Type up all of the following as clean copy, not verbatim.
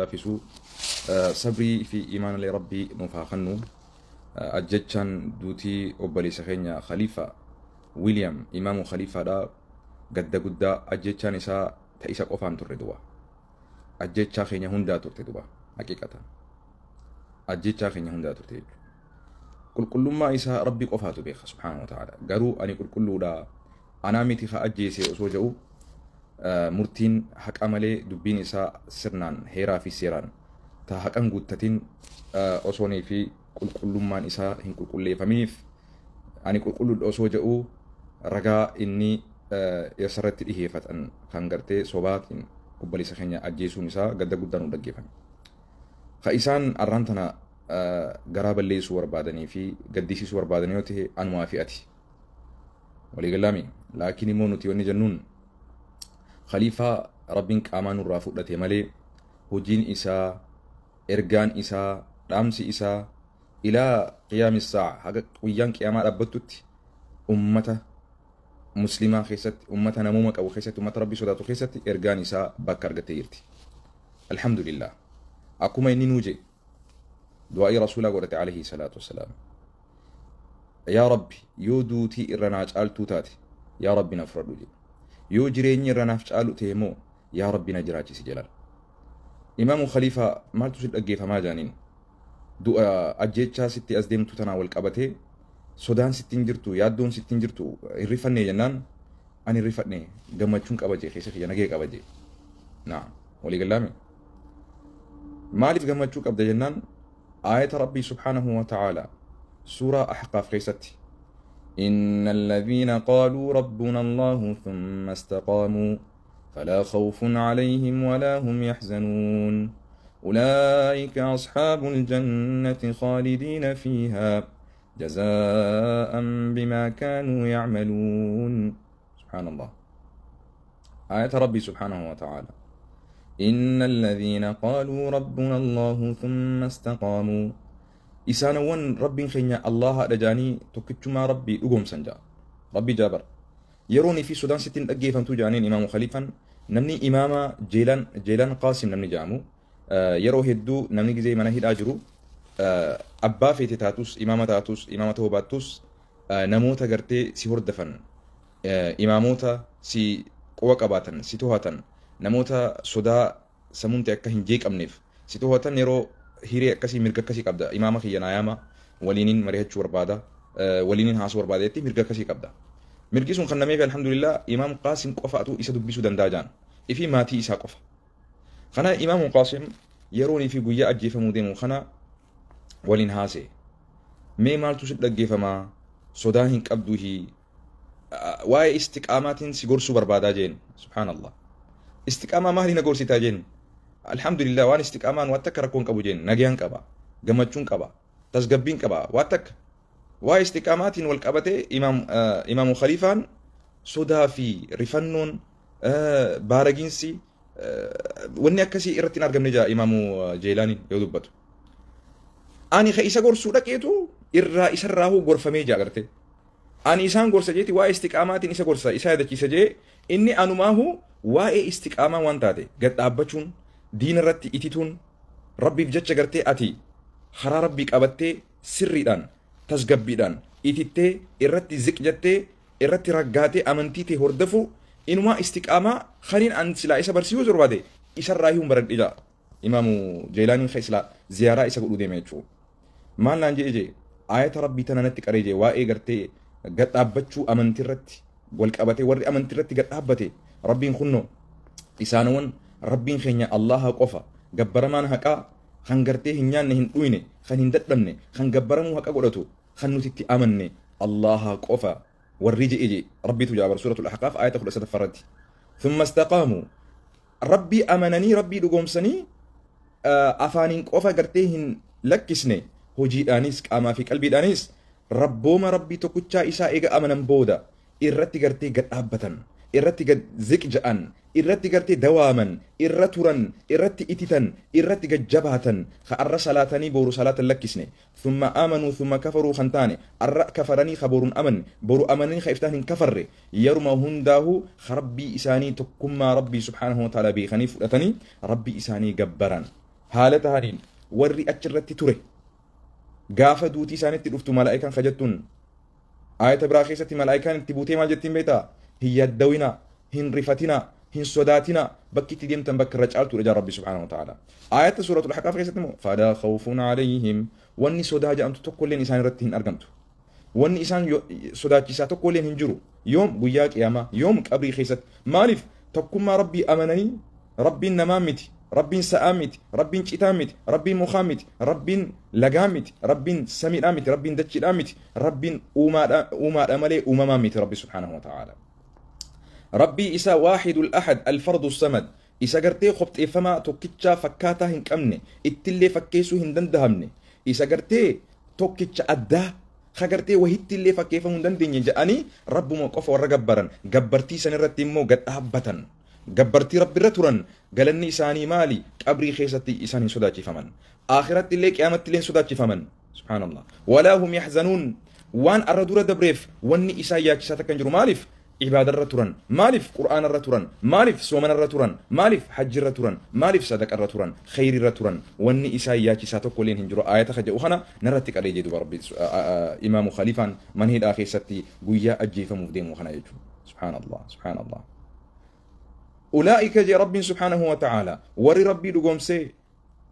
laafisu, sabrii fi imaanallee Rabbi nuuf haa kennu. Ajjechaan duutii obboleessa keenya Khalifa William imaamu Khalifaadha, gadda guddaa. Ajjechaan isaa ta isa qofaan turre duba, ajjechaa keenya hundaa turte duba. Haqiiqatan ajjechaa keenya hundaa turte jechuudha. Qulqullummaa isaa Rabbi qofaatu beeka subhaanahu wa ta'ala. Garuu ani qulqulluudha, anaa miti ka ajjeese osoo jedhu, murtiin haqa malee, dubbiin isaa sirnaan heeraa fi seeraan ta haqan guuttatin osoonii fi qulqullummaan isaa hin qulqulleeffaminiif, ani qulqulluudha osoo jedhu, ragaa inni isarratti dhiheeffatan kan gartee sobaatiin obboleessa keenya ajjeesuun isaa gadda guddaa nu dhaggeeffame. Ka isaan arraan tana garaa balleessuu barbaadanii fi gaddisiisuu barbaadan yoo ta'e, anumaa fi ati. Waliigalaami. Laakiin immoo nuti wanni jennuun, Khaliifaa Rabbiin qaamaa nurraa fudhate malee, hojiin isaa, ergaan isaa, dhaamsi isaa ilaa qiyaami saa'a, haga guyyaan qiyaamaa dhaabbattutti, ummata muslimaa keessatti, ummata namooma qabu keessatti, ummata Rabbii sodaatu keessatti ergaan isaa bakka argattee jirti. Alhamdulillah. Akkuma inni nuu jedhe, du'aa'ii rasuulaa godhate alayhi salaatu wassalaam. Yaa Rabbi, yoo duutii irra naa caaltuu taate, yaa Rabbi na fudhadhu jedhe. Yoo jireenyi irra naaf caalu ta'e immoo, yaa Rabbi na jiraachisi jedhan. Imaamu Khaliifaa maaltu si dhaggeeffamaa jaaniin? Du'a ajjeechaa sitti as deemtu tanaa wal qabatee sodaan sitti hin jirtu, yaaddoon sitti hin jirtu, hin rifannee jennaan, ani hin rifadhe, gammachuun qaba jee, keessa kiyya nagee qaba jee. Naa walii galaame. Maaliif gammachuu qabda jennaan, aayata Rabbii subhaanahu wa ta'ala suuraa Ahqaaf keessatti: إن الذين قالوا ربنا الله ثم استقاموا فلا خوف عليهم ولا هم يحزنون أولئك أصحاب الجنة خالدين فيها جزاء بما كانوا يعملون. سبحان الله، آية ربي سبحانه وتعالى: إن الذين قالوا ربنا الله ثم استقاموا، isaanowwan Rabbiin keenya Allaha dha jaanii tokkichumaa Rabbii dhugoomsan jaa Rabbii jaabar, yeroonii fi sodaan sittiin dhaggeeffamtuu jaaniin. Imaamu Khaliifan, namni imaama Jeelaan, Jeelaan Qaasim namni jaamu, yeroo hedduu namni gizee mana hidhaa jiru, abbaa feete taatus, imaama taatus, imaama ta'uu baattus, namoota gartee si hordafan, imaamota si quba qabaatan, si to'atan, namoota sodaa sammuun ta'e akka hin jeeqamneef si to'atan, yeroo hiree akkasii, mirga akkasii qabda. Imaama kiyya naayaama, waliinin mari'achuu barbaada, waliinin haasuu barbaada jetti, mirga akkasii qabda. Mirgi sun kan nameef, alhamdulillah, Imaam Qaasim qofaatu isa dubbisuu danda'a jaan ifi maatii isaa qofa. Kana Imaamu Qaasim yeroonii fi guyyaa ajjeefamuu deemu kana waliin haase. Mee maaltu si dhaggeeffamaa, sodaa hin qabduuhi, waa'ee istiqaamaatiin si gorsuu barbaadaa jeen. Subhaanallah. Istiqaamaa maali na gorsitaa jeen? Alhamdulillah, waan istiqaamaan waan takka rakkoon qabu jeen, nagayaan qaba, gammachuun qaba, tasgabbiin qaba, waan takka waa'ee istiqaamaatiin wal qabatee imaamu Khaliifaan sodaa fi rifannoon, baaragiinsi, wanni akkasii irratti hin argamne jira. Imaamu Jeelaaniin yoo dubbatu, ani ka isa gorsuu dhaqeetu irraa isarraahuu gorfamee jira. Gartee ani isaan gorsa jeeti, waa'ee istiqaamaatiin isa gorsa, isa yaadachiisa jee, inni anumaahu waa'ee istiqaamaa waan taate, gad dhaabbachuun, diina irratti itituun, Rabbiif jecha gartee ati karaa Rabbii qabattee sirriidhaan tasgabbiidhaan itittee, irratti ziq jettee, irratti raggaatee amantii ta'e hordofu, inumaa istiqaamaa kaniin an silaa isa barsiisuu barbaade isarraa hiun baradhe jaa. Imaamu Jeelaaniin ka silaa ziyaaraa isa godhuu deeme jechuudha. Maal naan jedhe jee, aayata Rabbii tana natti qaree jee, waa'ee gartee gad dhaabbachuu amantii irratti wal qabatee, warri amantii irratti gad dhaabbate, Rabbiin kunnoo isaanowwan Rabbiin keenya Allaha qofa, gabbaramaan haqaa, kan gartee hin nyaanne, hin dhuyne, kan hin dadhabne, kan gabbaramuu haqa godhatu, kan nuti itti amanne Allaha qofa warri je'e jee Rabbiitu jaabar suuratul Ahqaaf aayata 13 irratti. Thumma istaqaamu, Rabbii amananii, Rabbii dhugoomsanii, afaaniin qofa gartee hin lakkisne, hojiidhaanis, qaamaa fi qalbiidhaanis rabbooma Rabbii tokkichaa isaa eega amanan booda irratti gartee gad dhaabbatan, irratti gad ziq ja'an, irratti gartee dawaaman, irra turan, irratti ititan, irratti gad jabaatan, ka arra salaatanii boru salaatan lakkisne, thumma aamanuu thumma kafaruu kan taane, arra kafaranii ka boruun amanne, boru amananii ka iftaan hin kafarre, yeruma hundaahu ka Rabbii isaanii, tokkummaa Rabbii subhaanahu wa ta'ala beekanii fudhatanii Rabbii isaanii gabbaran. Haala tahaniin warri achirratti ture gaafa duutii isaanitti dhuftu malaa'ikaan kajattuun ayata biraa keessatti malaa'ikaan itti buutee maal jettiin beektaa? Hin yaddawinaa, hin rifatinaa, hin sodaatinaa, bakki itti deemtan bakka irra caaltuudha jaa Rabbi subhaanahu wa ta'ala. Ayata suuratul Ahqaaf keessatti immoo falaa khawfun alayhim, wanni sodaa jedhamtu tokkolleen isaan irratti hin argamtu. Wanni isaan sodaachisaa tokkolleen hin jiru. Yoom? Guyyaa qiyaamaa, yoom? Qabrii keessatti. Maaliif? Tokkummaa Rabbii amananii, Rabbiin namaa miti, Rabbiin sa'aa miti, Rabbiin citaa miti, Rabbiin mukaa miti, Rabbiin lagaa miti, Rabbiin samiidhaa miti, Rabbiin dachiidhaa miti, Rabbiin uumaadha malee uumamaa miti Rabbi subhaanahu wa ta'ala. Rabbii isa waahidul ahad alfardu samad, isa gartee qopheeffamaa tokkichaa fakkaataa hin qabne, ittillee fakkeessuu hin dandahamne, isa gartee tokkicha addaa ka gartee wahittillee fakkeeffamuu hin dandeenye jedhanii Rabbuma qofa warra gabbaran, gabbartii san irratti immoo gad dhaabbatan, gabbartii Rabbi irra turan, galanni isaanii maali? Qabrii keessatti isaan hin sodaachifaman, akhiratti illee, qiyaamatti illee hin sodaachifaman. Subhaanallah. Walaa hum yaxzanuun, waan arra dura dabreef wanni isaan yaachisaa takka hin jiru. Maaliif? Ibaadarra turan. Maaliif? Qur'aanarra turan. Maaliif? Soomanarra turan. Maaliif? Hajjirra turan. Maaliif? Sadaqarra turan, kheyrirra turan. Wanni isaan yaachisaa tokko illeen hin jiru. Ayata ka jedhu kana narratti qaree jee duba Rabbi imaamu Khaliifaan mana hidhaa keessatti guyyaa ajjeefamuuf deemu kana jechuudha. Subhaanallah, subhaanallah. Ulaa'ika jee Rabbiin subhaanahu wa ta'ala, warri Rabbii dhugoomsee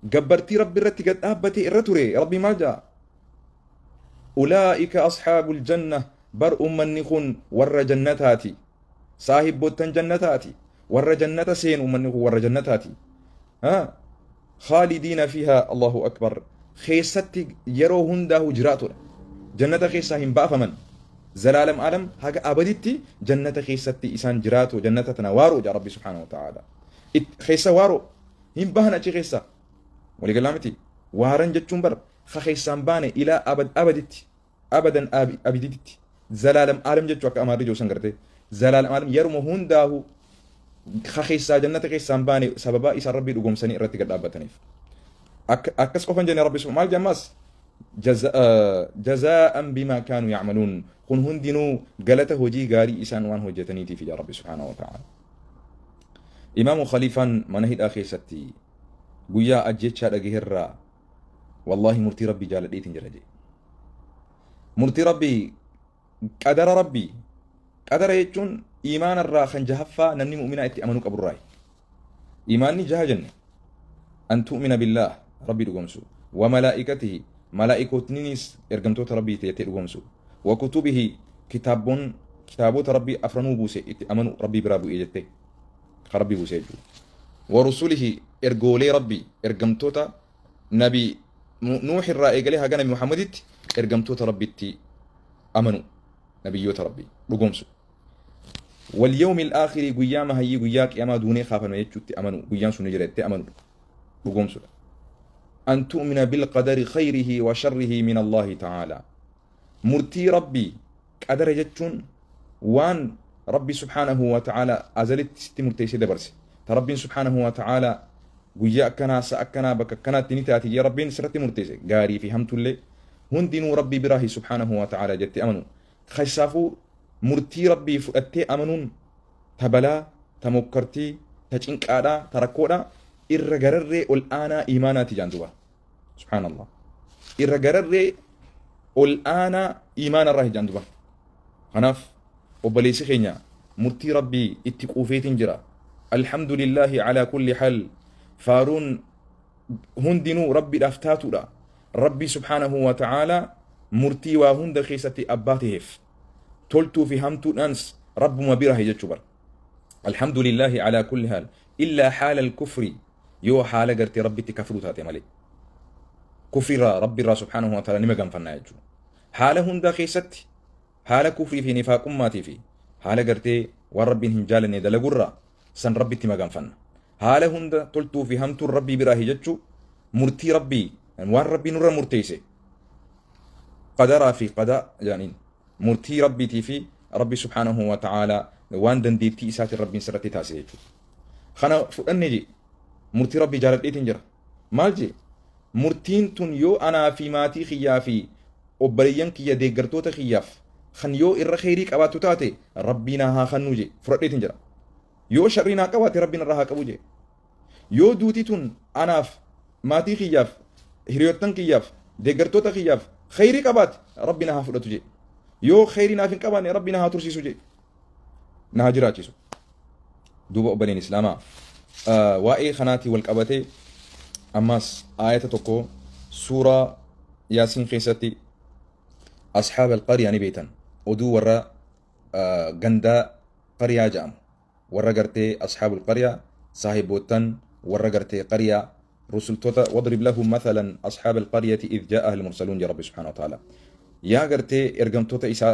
gabbartii Rabbi irratti gad dhaabbatee irra ture, Rabbi maal jedha? Ulaa'ika ashaabul janna, bar ummanni kun warra jannataati, saahibboottan jannataati, warra jannata seenu. Ummanni kun warra jannataati, khaalidiina fiihaa, Allahu akbar, keessatti yeroo hundaahu jiraatudha. Jannata keessaa hin baafaman. Zalaalam alam, haga abaditti jannata keessatti isaan jiraatu. Jannata tana waaroo jaa Rabbi subhaanahu wa ta'ala. Keessa waaroo, hin bahan achi keessa. Waliigalaa miti? Waaran jechuun bar ka keessaan baane ilaa abad abaditti, abadan abiditti, zalaalam alam jechuu. Akka Amaarri jiru san gartee zalaalam alam, yeruma hundaahu ka keessaa jannata keessaan baane, sababaa isaan Rabbii dhugoomsanii irratti gad dhaabbataniif. Akkas qofan jenne, Rabbi maal jammaas? Jazaa'an bimaa kaanuu ya'maluun, kun hundinuu galata hojii gaarii isaan waan hojjetaniitiif yaa Rabbi subhaanahu wa ta'ala. Imaamu Khaliifaan mana hidhaa keessatti guyyaa ajjechaa dhagaherraa wallaahi murtii Rabbii jaaladheetiin jira jee. Murtii Rabbii, qadara Rabbii, qadara jechuun imaana irraa kan jahaffaa namni mu'minaa itti amanuu qaburraayi. Imaanni jaha jenne: an tu'mina billaah, Rabbii dhugoomsu, wa malaa'ikatihi, malaa'ikootninis ergamtoota Rabbii ta'ettee dhugoomsu, wa kutubihi, kitaabboon kitaabota Rabbii afranuu buuse itti amanu, Rabbii biraa bu'ee jettee ka Rabbii buuse jechuudha, wa rusulihi, ergoolee Rabbii, ergamtoota Nabi Nuux irraa eegalee haga Nabi Muhammaditti ergamtoota Rabbitti amanu, nabiyyoota Rabbii dhugoomsu, wal yawmil aakhiri, guyyaa mahayyii, guyyaa qiyaamaa duunee kaafame jechuutti amanu, guyyaan sun ni jira jettee amanu dhugoomsudha. An tu'mina bil qadari khayrihi wa sharrihi min Allahi ta'ala. Murtii Rabbii, qadara jechuun waan Rabbi subhaanahu wa ta'ala azalitti sitti murteessee dabarse. Ta Rabbiin subhaanahu wa ta'ala guyyaa akkanaa, sa'a akkanaa, bakka akkanaatti ni taati jee Rabbiin sirratti murteesse, gaarii fi hamtullee hundinuu Rabbii biraahi subhaanahu wa ta'ala jettee amanu. Keessaafuu murtii Rabbii fudhattee amanuun ta balaa, ta mokkartii, ta cinqaadhaa, ta rakkoodhaa irra gararree ol aanaa imaanaati jaan duba. Subhaanallah. Irra gararree ol aanaa imaanarraa jaan duba. Kanaaf obboleessi keenya murtii Rabbii itti quufeetiin jira. Alhamdulillaahi alaa kulli haal, faaruun hundinuu Rabbiidhaaf taatuudha. Rabbi subhaanahu wa ta'ala murtii waa hunda keessatti abbaa ta'eef, toltuu fi hamtuudhaanis Rabbuma bira jechuu bara. Alhamdulillaahi alaa kulli haal illaa haala al-kufri, yoo haala gartee Rabbitti kafruu taate malee. Kufriirraa Rabbiirraa subhaanahu wa ta'ala ni maganfannaa jechuudha. Haala hundaa keessatti haala kufrii fi nifaaqummaatii fi haala gartee waan Rabbiin hin jaalanne dalagurraa san Rabbitti maganfanna. Haala hunda toltuu fi hamtuun Rabbii biraa jechuu, murtii Rabbii, waan Rabbii nurra murteesse, qadaraa fi qadaa jedhaniin, murtii Rabbiitii fi Rabbi subhaanahu wa ta'ala waan dandeettii isaatiin Rabbiin sirratti taasise jechuudha. Kana fudhanne jee murtii Rabbii jaaladheetiin jira. Maal jee? Murtiin tun yoo anaa fi maatii kiyyaa fi obboleeyyan kiyya, deeggartoota kiyyaaf kan yoo irra kheyrii qabaattu taate, Rabbii naa haa kannuu jee fudhadheetiin jira. Yoo sharrii naa qabaate, Rabbiin irraa haa qabu jee. Yoo duuti tun anaaf maatii kiyyaaf, hiriyoottan kiyyaaf, deeggartoota kiyyaaf kheyrii qabaate Rabbi na haa fudhatu jee. Yoo kheyrii naaf hin qabaanne Rabbi na haa tursiisu jee. Na haa jiraachisu. Duuba obboleen Islaamaa waa'ee kanaatii wal qabatee ammaas aayata tokko suuraa Yaasiin keessatti ashaaba alqariyaa ni beektan, oduu warra gandaa qariyaa jedhamu, warra gartee ashaabul qariyaa, saahiboottan warra gartee qariyaa, rusultoota, wadrib lahum mathalan ashaaba alqariyati idh jaa'aha almursaluun jedha Rabbi subhaanahu wa ta'ala. Yaa gartee ergamtoota isaa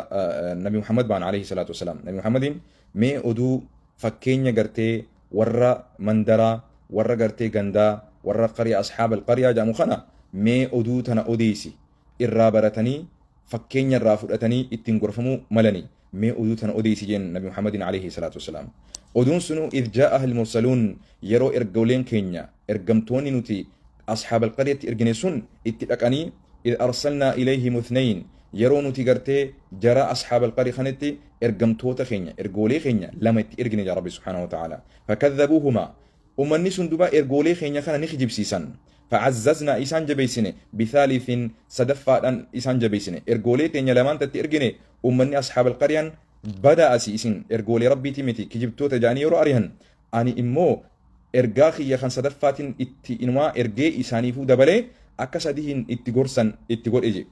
Nabi Muhammad baan alayhi salaatu wasalaam, Nabi Muhammadiin mee oduu fakkeenya gartee warra mandaraa, warra gartee gandaa, warra qariyaa, ashaaba alqariyaa jedhamu kana mee oduu tana odeessi, irraa baratanii fakkeenya irraa fudhatanii ittiin gorfamuu malanii mee oduu tana odeessi jeen Nabi Muhammadin alayhi salaatu wasalaam. Oduun sunuu idh jaa'aha almursaluun, yeroo ergoleen keenya, ergamtoonni nuti ashaaba alqaryatti ergine sun itti dhaqanii, idh arsalnaa ilayhim uthnayn, yeroo nuti gartee jara ashaaba alqarya kanatti ergamtoota keenya, ergoolee keenya lama itti ergine jaa Rabbi subhaanahu wa ta'ala. Fakadhabuuhumaa, ummanni sun duba ergoolee keenya kana ni kijibsiisan. Facazzaznaa, isaan jabeessine, bithaalithin, sadaffaadhaan isaan jabeessine. Ergoolee teenya lamaan tatti ergine ummanni ashaaba alqaryaan badaa asii, isin ergoolee Rabbiiti miti, kijibtoota jedhanii yeroo arihan, ani immoo ergaa kiyya kan sadaffaatiin itti inumaa ergee isaaniifuu dabalee akka sadihin itti gorsan itti godhe je.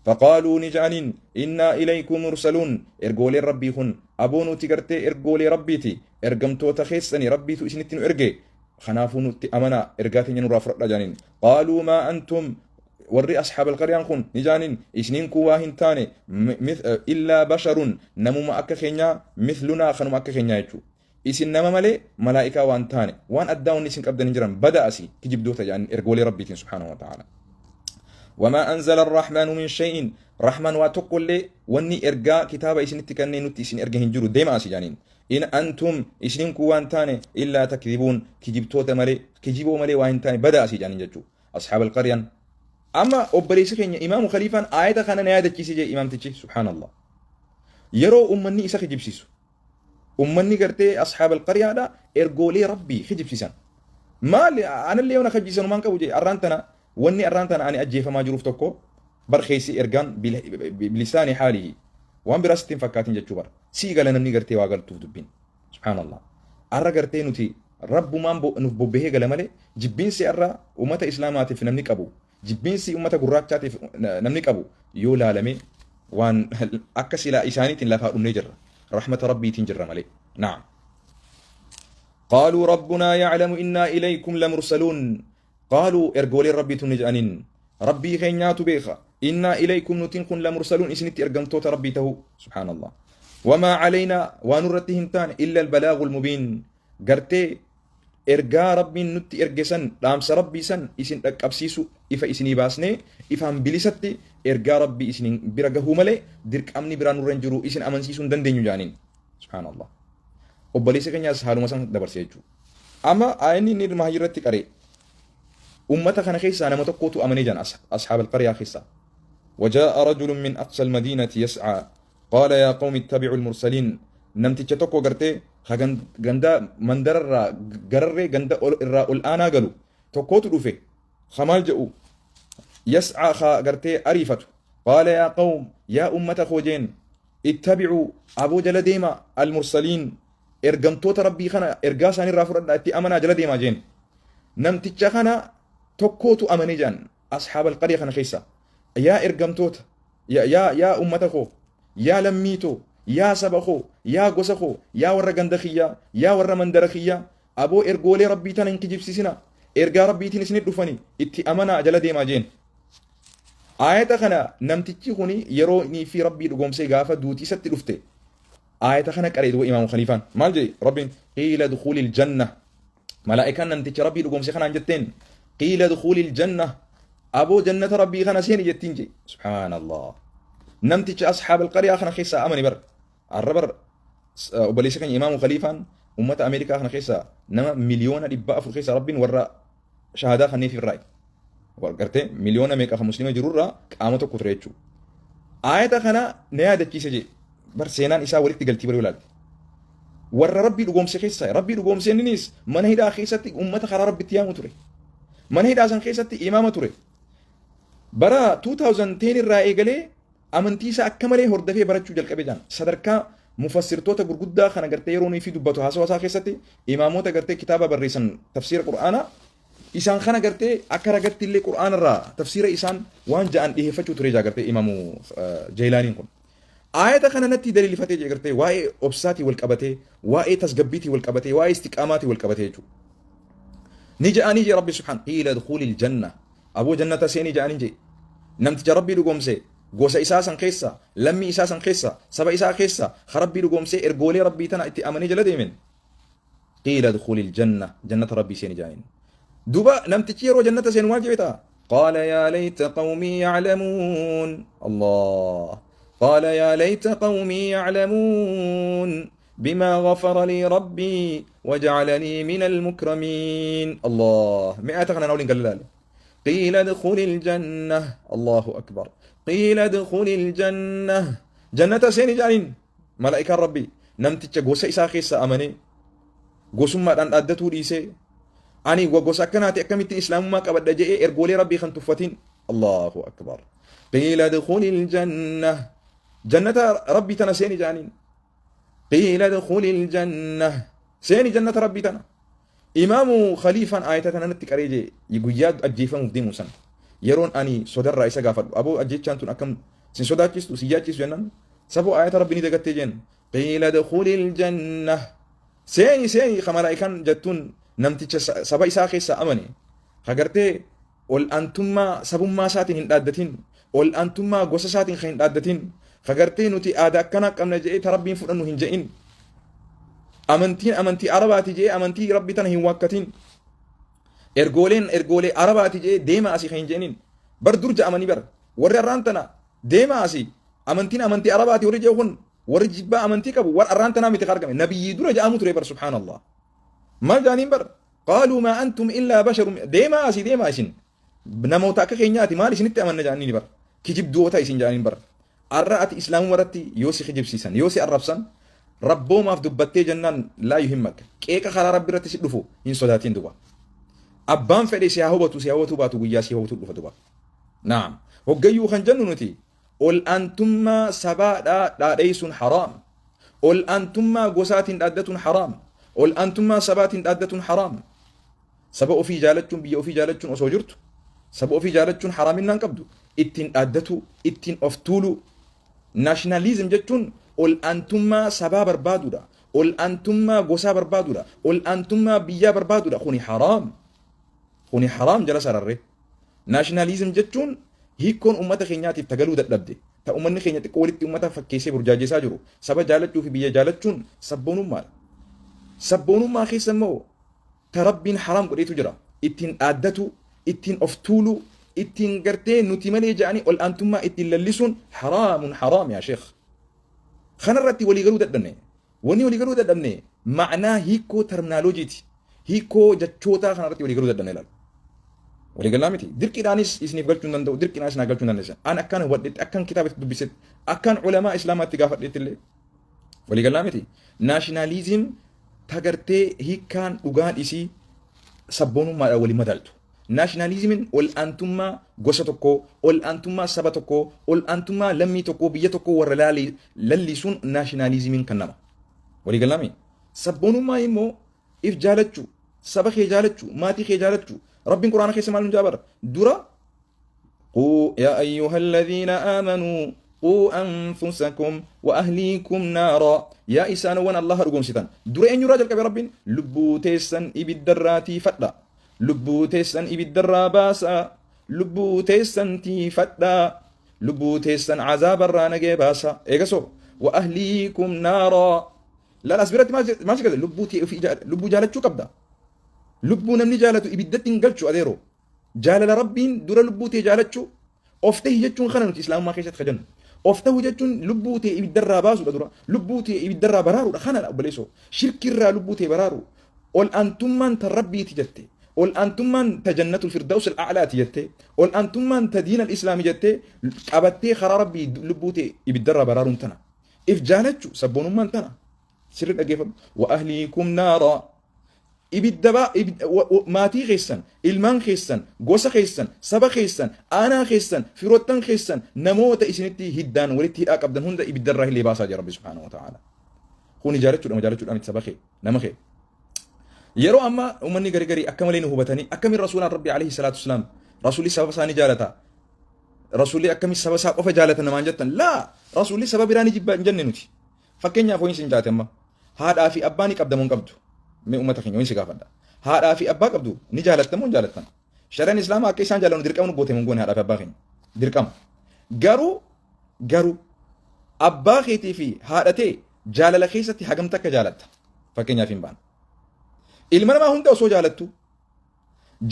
Faqaaluu, ni ja'aniin, innaa ilaykum mursaluun, ergooleen Rabbii kun, aboo nuti gartee ergoolee Rabbiiti, ergamtoota keessani, Rabbiitu isinitti nu erge, kanaafuu nutti amanaa, ergaa teenya nurraa fudhadha jedhaniin. Qaaluu maa antum, warri ashaab alqaryaan kun ni jedhaniin, isiniin kun waa hin taane illaa basharun, namuma akka keenyaa, mithlunaa, kanuma akka keenyaa jechuu, isin nama malee malaa'ikaa waan taane, waan addaa wanni isin qabdan hin jiran, bada asii kijibdoota jedhaniin ergoolee Rabbiitiin subhaanahu wa ta'ala. Wamaa anzala arrahmaanu min shay'in, rahmaan waa tokkollee wanni ergaa kitaaba isinitti kennee nutti isin erge hin jiru, deema asii jedhaniin. In antum, isinin kun waan taane, illaa takdhibuun, kijibtoota malee, kijiboo malee waa hin taane, bada asii jedhaniin jechuu ashaab alqaryaan. Amma obboleessi keenya imaamu Khaliifaan aayata kana na yaadachiise jee imaamtichi, subhaanallah, yeroo ummanni isa kijibsiisu, ummanni gartee ashaab alqaryaadha ergoolee Rabbii kijibsiisan. Maal anallee yoona kijibsiisan maan qabu jee. Arraan tana wanni arraan tana ani ajjeefamaa jiruuf tokko bar keessi ergaan bilisaani haalihi waan biraas ittiin fakkaatin jechuu bar sii gala namni gartee waa galtuuf dubbiin, subhaanallah, arra gartee nuti Rabbumaan nuuf bobbahee gala malee jibbiinsi arra ummata Islaamaatiif namni qabu, jibbiinsi ummata gurraachaatiif namni qabu yoo laalame waan akka silaa isaaniitiin lafaa dhumnee jirra, rahmata Rabbiitiin jirra malee. Naam, qaaluu rabbunaa yaclamu innaa ilaykum lamursaluun. Qaaluu, ergooleen Rabbiitu ni jedhaniin, Rabbii keenyaatu beeka, innaa ilaykum, nutiin kun, lamursaluun, isinitti ergamtoota Rabbii ta'uu. Subhaanallah. Wamaa calaynaa, waa nurratti hin taane, illa albalaagu almubiin, gartee ergaa Rabbiin nutti erge san, dhaamsa Rabbii san isin dhaqqabsiisu, ifa isinii baasnee ifaan bilisatti ergaa Rabbii isin bira gahuu malee dirqamni biraa nurra hin jiru, isin amansiisuu hin dandeenyu jedhaniin. Subhaanallah. Obboleessa keenyaas haaluma san dabarse jechuudha. Amma aayanni inni mahayyii irratti qaree ummata kana keessaa nama tokkotu amanee jiran ashaab alqaryaa keessaa. وجاء رجل من أقصى المدينة يسعى قال يا قوم اتبعوا المرسلين. Namticha tokko gartee ganda mandararraa gararree ganda irraa ol aanaa galu tokkotu dhufe, kamaal jedhu, yas'aa, ka gartee ariifatu, qaala yaa qawm, yaa ummata koo jeen, ittabicuu, aboo jala deema, almursaliin, ergamtoota Rabbii kana ergaa isaanii irraa fudhadhaa, itti amanaa, jala deemaa jeen. Namticha kana tokkootu amanee jedhan ashaaba alqarya kana keessa. Yaa ergamtoota, yaa ummata koo, yaa lammii too, yaa saba koo, yaa gosa koo, yaa warra ganda kiyyaa, yaa warra mandara kiyyaa, aboo ergoolee Rabbii tana hin kijibsiisina, ergaa Rabbiitiin isinit dhufani itti amanaa, jala deemaa jeen. Aayata kana namtichi kuni yeroo inni fi Rabbii dhugoomsee gaafa duuti isatti dhufte aayata kana qaree. Duba imaamu Khaliifaan maal jedhe? Rabbiin qiila dukuulil janna, malaa'ikaan namticha Rabbii dhugoomse kanaan jetteen, qiila dukuulil janna, aboo jannata Rabbii kana seeni jettiin je. Subhaanallah. Namticha ashaab alqariyaa kana keessaa amani bar arra bar obboleessa keenya imaamu Khaliifaan ummata Ameerikaa kana keessaa nama 400,000,000 keessaa Rabbiin warra shahaadaa kanneef irraa gartee miliyoona meeqa kan muslima jirurraa qaama tokko ture jechuudha. Aayata kana na yaadachiise jee bar, seenaan isaa walitti galtii baruu ilaalte. Warra Rabbii dhugoomse keessaa, Rabbii dhugoomse inninis mana hidhaa keessatti ummata karaa Rabbitti yaamu ture. Mana hidhaa san keessatti imaama ture. Bara 2010 irraa eegalee amantii isaa akka malee hordofee barachuu jalqabe jaan. Sadarkaa mufassirtoota gurguddaa kana gartee yeroo inni fi dubbatu haasawaa isaa keessatti imaamota gartee kitaaba barreessan tafsiira Qur'aanaa isaan kana gartee akka ragatti illee Qur'aana irraa tafsiira isaan waan ja'an dhiheeffachuu ture jaa gartee imaamu Jeelaaniin kun. Aayata kana natti daliilfatee jee gartee waa'ee obsaatii wal qabatee, waa'ee tasgabbiitii wal qabatee, waa'ee istiqaamaatii wal qabatee jechuudha. Ni ja'anii jee Rabbi subhaan qiila dkhulil janna, aboo jannata seenii ja'anii jee. Namticha Rabbii dhugoomse gosa isaa san keessa, lammii isaa san keessa, saba isaa keessa ka Rabbii dhugoomsee ergoolee Rabbii tana itti amanee jala deemen, qiila dkhulil janna, jannata Rabbii seeni ja'aniin. Duuba namtichi yeroo jannata seenu maal jedhe ta'a? Qaala yaa layta qawmii ya'lamuun. Allah, qaala yaa layta qawmii ya'lamuun بما غفر لي ربي وجعلني من المكرمين. الله، مئة غنى نولين قال قيل ادخل الجنة. الله أكبر. قيل ادخل الجنة، جنة سيني جانين ملائكة ربي. نمتج gosa isaa keessa amane, gosummaadhaan dhaaddatuu dhiisee, ani gosa akkanaati akkamitti islaamummaa qabadha je'ee ergoolee Rabbii kan tuffatin. Allahu akbar. Qiila dkhuli ljanna, jannata Rabbii tana seeni jaaniin. Qiila dkhuli ljanna, seeni jannata Rabbii tana. Imaamu Khaliifaan aayata tana natti qaree jee guyyaa ajjeefamuuf deemu san. Yeroon ani sodarraa isa gaafadhu, aboo ajjechaan tun akkam sin sodaachistu, si yaachisu jennaan, saboo aayata Rabbi ni dagattee jeen. Qiila dkhuli ljanna, seeni seeni ka malaa'ikaan jettuun namticha saba isaa keessa amane, ka gartee ol aantummaa sabummaa isaatiin hin dhaaddatin, ol aantummaa gosa isaatiin kan hin dhaaddatin, ka gartee nuti aadaa akkanaa qabna jedhee ta Rabbiin fudhannu hin je'in, amantiin amantii Arabaati jedhee amantii Rabbi tana hin waakkatin, ergooleen ergoolee Arabaati jedhee deema asii kan hin je'inin. Bar dur ja'amanii bar warri arraan tana deema asii amantiin amantii Arabaati warri jedhu kun warri jibbaa amantii qabu, warra arraan tanaa miti ka argame, nabiyyii dura ja'amu ture bar. Subhaanallah, maal jaaniin bar? Qaaluu maa antum illaa basharun, deemaa asii, deemaa, isin namoota akka keenyaati, maal isinitti amanna jaaniin bar, kijibdoota isin jaaniin bar. Arra ati islaamuma irratti yoo si kijibsiisan, yoo si arrabsan, rabboomaaf dubbattee jennaan laa yuhimmak, qeeqa karaa Rabbi irratti si dhufu hin sodaatin. Duba abbaan fedhe si haa hubatu, si haa hubatuu baatu, guyyaa si hubatu dhufa. Duba naam, hoggayyuu kan jennu nuti ol aantummaa sabaadhaa dhaadheessuun haraam, ol aantummaa gosaatiin dhaaddatuun haraam, ol aantummaa sabaatiin dhaaddatuun haraam. Saba ofii jaalachuun, biyya ofii jaalachuun osoo jirtu, saba ofii jaalachuun haraaminaan qabdu, ittiin dhaaddatu, ittiin of tuulu. Nationalism jechuun ol aantummaa sabaa barbaaduudha, ol aantummaa gosaa barbaaduudha, ol aantummaa biyyaa barbaaduudha. Kuni haraam, kuni haraam jala sararre. Nationalism jechuun hiikkoon ummata keenyaatiif tagaluu dadhabde, ta ummanni keenya xiqqoo walitti ummata fakkeessee burjaajessaa jiru, saba jaalachuu fi biyya jaalachuun sabboonummaadha. Sabboonummaa keessa immoo ta Rabbiin haraam godheetu jira. Ittiin dhaaddatu, ittiin of tuulu, ittiin gartee nuti malee jedhanii ol aantummaa ittiin lallisuun haraamun haraam yaa sheekh. Kanarratti walii galuu dadhabne. Wanni walii galuu dadhabne ma'naa hiikoo terminoloojiiti. Hiikoo jechootaa kanarratti walii galuu dadhabne ilaala. Walii galaa miti. Dirqiidhaanis isiniif galchuu hin danda'u. Dirqiidhaanis naa galchuu hin dandeessan. An akkaan hubadhetti, akkaan kitaabatti dubbisetti, akkaan ulamaa islaamaatti gaafadhetti illee. Walii galaa miti. Nationalism tagartee hiikkaan dhugaan isii sabboonummaadhaan walii madaaltu. Nationalismiin ol aantummaa gosa tokkoo, ol aantummaa saba tokkoo, ol aantummaa lammii tokkoo, biyya tokkoo warra lallisuun nationalismiin kan nama. Walii galaami. Sabboonummaa immoo if jaalachuu, saba kee jaalachuu, maatii kee jaalachuu. Rabbiin Quraana keessa maal nu jaabara? Dura قوا يا أيها الذين آمنوا قوا أنفسكم وأهليكم نارا. yaa isaanowwan Allah dhugoomsitan, dura eenyurraa jalqabe Rabbiin? Lubbuu teessan ibiddarraa tiifadha, lubbuu teessan ibiddarraa baasa, lubbuu teessan tiifadha, lubbuu teessan azaabarraa nagee baasa. Eegasoo wa ahliikum naaraa. Laal, as biratti maal si gala? Lubbuu tee ofii lubbuu jaalachuu qabda. Lubbuu namni jaalatu ibiddatti hin galchu adeeroo. Jaalala Rabbiin dura lubbuu tee jaalachuu, of tahi jechuun kana nuti islaamummaa keessatti kajannu. Of ta'uu jechuun lubbuu tee ibiddarraa baasuudha dura. Lubbuu tee ibiddarraa baraaruudha kanadha obboleessoo. Shirkirraa lubbuu tee baraaru. Ol aantummaan ta Rabbiiti jette. Ol aantummaan ta jannatul firdaus al'aalaati jette. Ol aantummaan ta diina islaami jette qabattee karaa Rabbii lubbuu tee ibiddarraa baraaruun tana. If jaalachuu sabboonummaan tana. Sirri dhaggeeffadhu. Wa ahliikum naaraa. Ibidda baa maatii keessan, ilmaan keessan, gosa keessan, saba keessan, aanaa keessan, firoottan keessan, namoota isinitti hiddaan walitti hidhaa qabdan hunda ibiddarraa illee baasaa jira Rabbi subhaanahu wa ta'ala. Kuni jaalachuudha moo jaalachuudha miti saba kee, nama kee? Yeroo amma uummanni gari garii akka malee nu hubatanii akkamiin rasuulaan Rabbi alayhi salaatu wasalaam rasuulli saba isaa ni jaalata. Rasuulli akkamiin saba isaa qofa jaalata namaan jettan laa rasuulli saba biraa ni jibba hin jenne nuti. Fakkeenyaaf ho'iinsi hin jaate amma haadhaa fi abbaa ni qabda moo hin qabdu? Mee uummata keenya ho'iinsi gaafadha. Haadhaa fi abbaa qabdu ni jaalatta moo hin jaalattan? Shari'aan Islaamaa akka isaan jaalannu dirqama nu goote moo hin goone haadhaa fi abbaa keenya? Dirqama. Garuu abbaa keetii fi haadha tee jaalala keessatti hagam takka jaalatta? Fakkeenyaaf hin baana. Ilma namaa hunda osoo jaalattu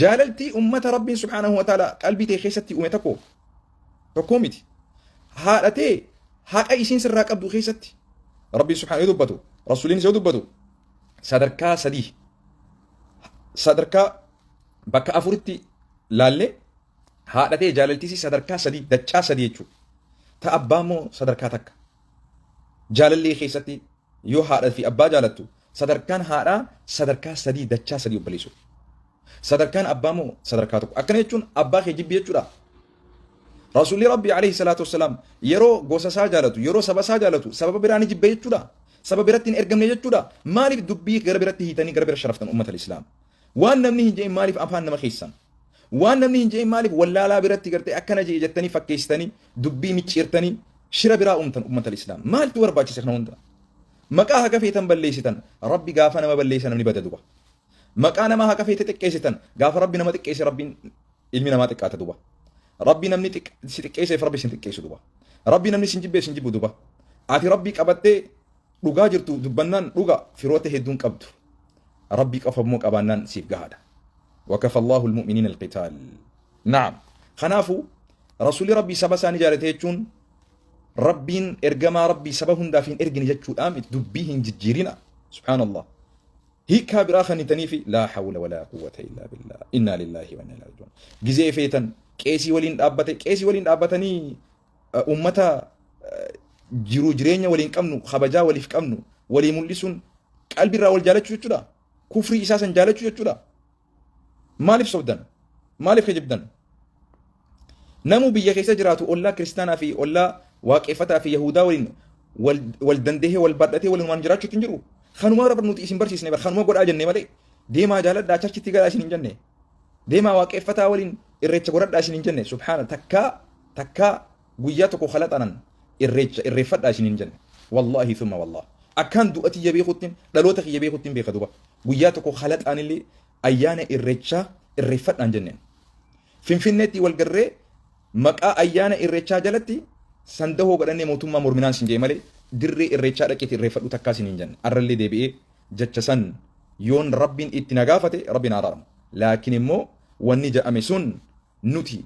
jaalaltii ummata Rabbiin subhaanahu wa ta'ala qalbii tee keessatti uume tokko tokkoo miti. Haadha tee haqa isiin sirraa qabdu keessatti Rabbiin subhaanahu yoo dubbatu Rasuuliin yoo dubbatu sadarkaa sadii sadarkaa bakka afuritti laallee haadha tee jaalaltiisii sadarkaa sadii dachaa sadii jechuudha. Ta abbaa immoo sadarkaa takka. Jaalallee keessatti yoo haadha fi abbaa jaalattu sadarkaan haadhaa sadarkaa sadii dachaa sadii obboleessu. Sadarkaan abbaa immoo sadarkaa tokko. Akkana jechuun abbaa kee jibbi jechuudha. Rasuulli Rabbii alayhi salaatu wassalaam yeroo gosa isaa jaalatu, yeroo saba isaa jaalatu, sababa biraa ni jibbe jechuudha. Saba biratti hin ergamne jechuudha. Maaliif dubbii gara biratti hiitanii gara bira sharaftan ummata Islaam? Waan namni hin je'in maaliif afaan nama keessan? Waan namni hin je'in maaliif wallaalaa biratti gartee akkana je'e jettanii fakkeessitanii dubbii micciirtanii shira biraa uumtan ummata Islaam? Maaltu barbaachise kana hunda? Maqaa haga feetan balleessitan Rabbi gaafa nama balleessa namni bada duba. Maqaa namaa haga feete xiqqeessitan gaafa Rabbi nama xiqqeesse Rabbiin ilmi namaa xiqqaata duba. Rabbi namni si xiqqeesseef Rabbi sin xiqqeessu duba. Rabbi namni sin jibbeef sin jibbu duba. Ati Rabbi qabattee dhugaa jirtu dubbannaan dhuga firoota hedduun qabdu. Rabbi qofa immoo qabaannaan siif gahaadha. Wakafa Allahu al-mu'miniina al-qitaal. Naam. Kanaafuu Rasuulli Rabbii saba isaanii jaalate jechuun Rabbiin ergamaa Rabbii saba hundaaf hin ergine jechuudhaan dubbii hin jijjiirina. Subhaanallah. Hiikkaa biraa kennitanii fi laa hawla walaa quwwata illaa billah. Innaa lillaahi wa innaa ilaihi raaji'uun. Gizee feetan qeesii waliin dhaabbate qeesii waliin dhaabbatanii ummata jiruu jireenya waliin qabnu kabajaa waliif qabnu walii mul'isuun qalbiirraa wal jaalachuu jechuudha. Kufrii isaa san jaalachuu jechuudha. Maaliif sobdan? Maaliif kijibdan? Namuu biyya keessa jiraatu ollaa kiristaanaa fi ollaa waaqeffataa fi yahudaa waliin wal dandahee wal baadhatee waliin waan jiraachuutti hin jiru. Kanuma rabbi nuti isin barsiisne bar kanuma godhaa jenne malee deemaa jaaladhaa charchitti galaa isin hin jenne. Deemaa waaqeffataa waliin irreecha godhadhaa isin hin jenne. Subhaana takkaa takkaa guyyaa tokko kalaxanan irreecha irreeffadhaa isin hin jenne. Wallaahi thumma wallah. Akkaan du'a tiyya beekuttiin dhaloota kiyya beekuttiin beeka duba. Guyyaa tokko kalaxaanillee ayyaana irreechaa irreeffadhaan jenneen. Finfinneetti wal garree maqaa ayyaana irreechaa jalatti sandahoo godhannee mootummaa morminaan sin jee malee dirree irreechaa dhaqeeti irreeffadhu takkaa sin hin jenne. Arrallee deebi'ee jecha san yoon Rabbiin itti na gaafate Rabbiin araaramu. Laakiin immoo wanni jedhame sun nuti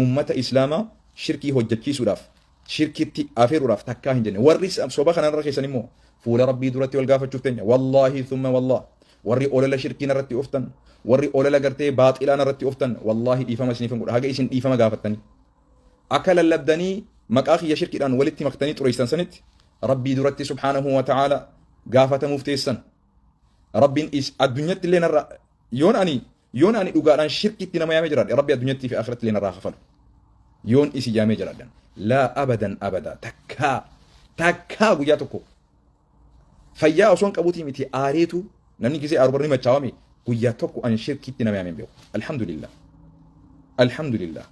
ummata Islaamaa shirkii hojjechiisuudhaaf shirkitti afeeruudhaaf takkaa hin jenne. Warri soba kanarra keessan immoo fuula Rabbii duratti wal gaafachuuf teenya. Wallaahi thumma wallah. Warri olola shirkii narratti ooftan, warri olola gartee baaxilaa narratti ooftan, wallaahi dhiifama isiniif hin godha. Haga isin dhiifama gaafattanii. Akka lallabdanii maqaa kiyya shirkiidhaan walitti maktanii xureessitan sanitti Rabbii duratti subhaanahu wa ta'aala gaafatamuuf teessan. Rabbiin is addunyatti illee narra yoon ani dhugaadhaan shirkitti nama yaamee jiraadhe Rabbi addunyatti fi akhiratti illee narraa kafalu. Yoon isi yaamee jiraadhan. Laa abadan abada takkaa takkaa guyyaa tokko fayyaa osoo hin qabuutii miti aareetu namni gisee aaru barni machaawame guyyaa tokko an shirkitti nama yaamee hin beeku. Alhamdulillah. Alhamdulillah.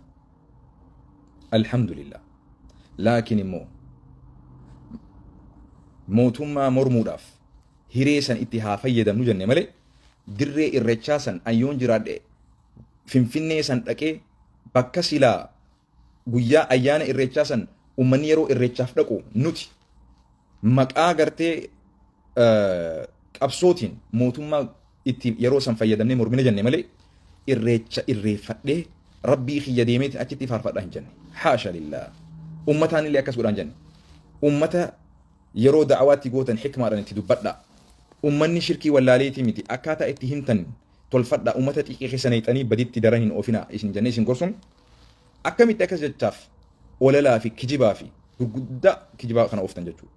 Alhamdulillah. Laakiin immoo mootummaa mormuudhaaf hiree san itti haa fayyadamnu jenne malee dirree irrechaa san an yoon jiraadhe Finfinnee san dhaqee bakka silaa guyyaa ayyaana irreechaa san ummanni yeroo irreechaaf dhaqu nuti maqaa gartee qabsootiin mootummaa itti yeroo san fayyadamnee mormina jenne malee irreecha irreeffadhee rabbii kiyya deemeetiin achitti faarfadhaa hin jenne. Haasha lillaa. Ummataan illee akkas godhaan jenne. Ummata yeroo da'awaatti gootan hikmaadhaan itti dubbadhaa. Ummanni shirkii wallaaleetii miti akkaataa itti himtan tolfadhaa ummata xiiqii keessa neeyxanii baditti daran hin oofinaa isin jennee isin gorsuun akkamitti akkas jechaaf olalaa fi kijibaa fi gurguddaa kijibaa kana ooftan jechuudha.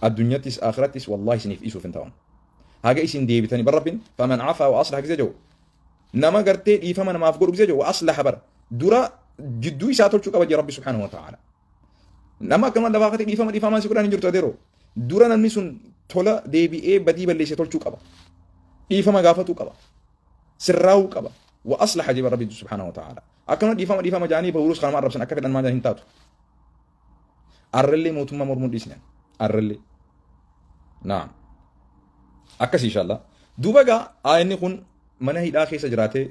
Addunyattis akhirattis wallaahi isiniif dhiisuuf hin ta'an. Haga isin deebitanii bar Rabbiin faman cafaa wa aslaha gisee jedhu, nama gartee dhiifama namaaf godhu gisee jedhu, wa aslaha bara dura jidduu isaa tolchuu qaba jee Rabbi subhaanahu wa ta'ala. Nama akkanuma lafaa kate dhiifama dhiifamaan si godhaan hin jirtu adeeroo. Dura namni sun tola deebi'ee badii balleesse tolchuu qaba. Dhiifama gaafatuu qaba. Sirraa'uu qaba. Wa aslaha jee Rabbi subhaanahu wa ta'ala. Akkanuma dhiifama dhiifama jaanii bahuurus kanuma arrabsan akka fedhan maal hin taatu. Arrallee mootummaa mormuun dhiisne. Arrallee. Naam. Akkasii inshallah. Duuba egaa aayanni kun mana hidhaa keessa jiraatee.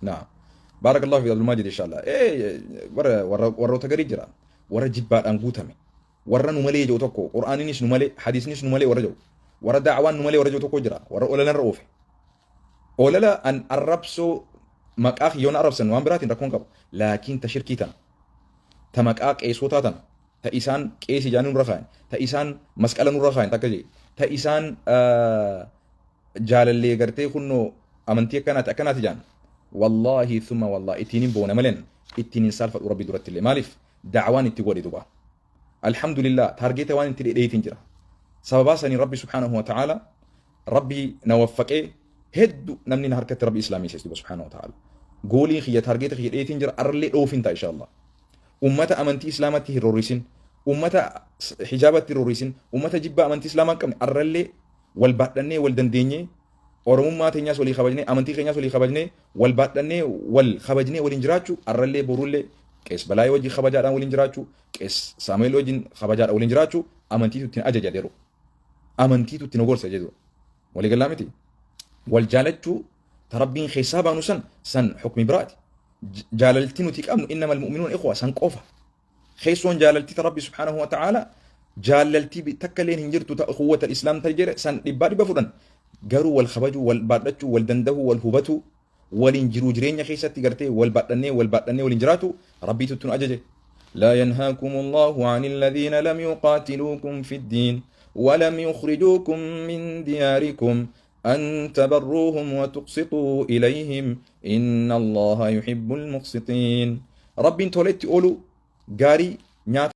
Naam. Baarakallahu fi Abdulmaajid inshallah. Warra warroota garii jira. Warra jibbaadhaan guutame. Warra nu malee jiru tokko, Qur'aaninis nu malee, hadiisnis nu malee warra jiru. Warra da'awaan nu malee warra jiru tokko jira. Warra olalarra oofe. Olala an arrabsoo maqaa kiyyoon arrabsan waan biraatiin rakkoon qabu. Laakiin ta shirkii tana. Ta maqaa qeesotaa tana. Ta isaan qeesii jaanii nurra kaayan. Ta isaan masqala nurra kaayan takka jee. Ta isaan jaalallee gartee kunnoo amantii akkanaati akkanaati jaan. Wallaahi thumma wallaahi ittiin hin boona maleen ittiin hin saalfadhu Rabbi duratti illee. Maaliif? Da'awaan itti godhe duba. Alhamdulillah taargeeta waan itti dheedheetiin jira. Sababaa sanii Rabbi subhaanahu wa ta'ala Rabbi na waffaqee heddu namni na harkatti Rabbi islaamii sees duba subhaanahu wa ta'ala. Gooliin kiyya taargeeta kiyya dheetiin jira arrallee dhoofin ta'a inshallah. Ummata amantii islaamatti hin rorrisin, ummata hijaabatti hin rorrisin, ummata jibbaa amantii islaamaa hin qabne arrallee wal baadhannee wal dandeenyee Oromummaa teenyaas walii kabajnee amantii keenyaas walii kabajnee wal baadhannee wal kabajnee waliin jiraachuu arrallee borullee qees Balaayee wajjin kabajaadhaan waliin jiraachuu, qees Saamu'eel wajjin kabajaadhaan waliin jiraachuu amantiitu ittiin ajaja jedhu. Amantiitu ittiin gorsa jedhu. Walii galaa miti. Wal jaalachuu ta Rabbiin keessaa baanu san san hukmi biraati. Jaalalti nuti qabnu innamal mu'minuun ikhwa san qofa. Keessoon jaalalti ta Rabbi subhaanahu wa ta'ala jaalalti takka illeen hin jirtu ta ukhuwwata islaam ta jedhe san dhibbaa dhibba fudhan. Garuu wal kabajuu, wal baadhachuu, wal dandahuu, wal hubatuu, waliin jiruu jireenya keessatti gartee wal baadhannee wal baadhannee waliin jiraatu Rabbiitu itti nu ajaje. لا ينهاكم الله عن الذين لم يقاتلوكم في الدين ولم يخرجوكم من دياركم أن تبروهم وتقسطوا إليهم إن الله يحب المقسطين. ربي تولت أولو غاري نيات.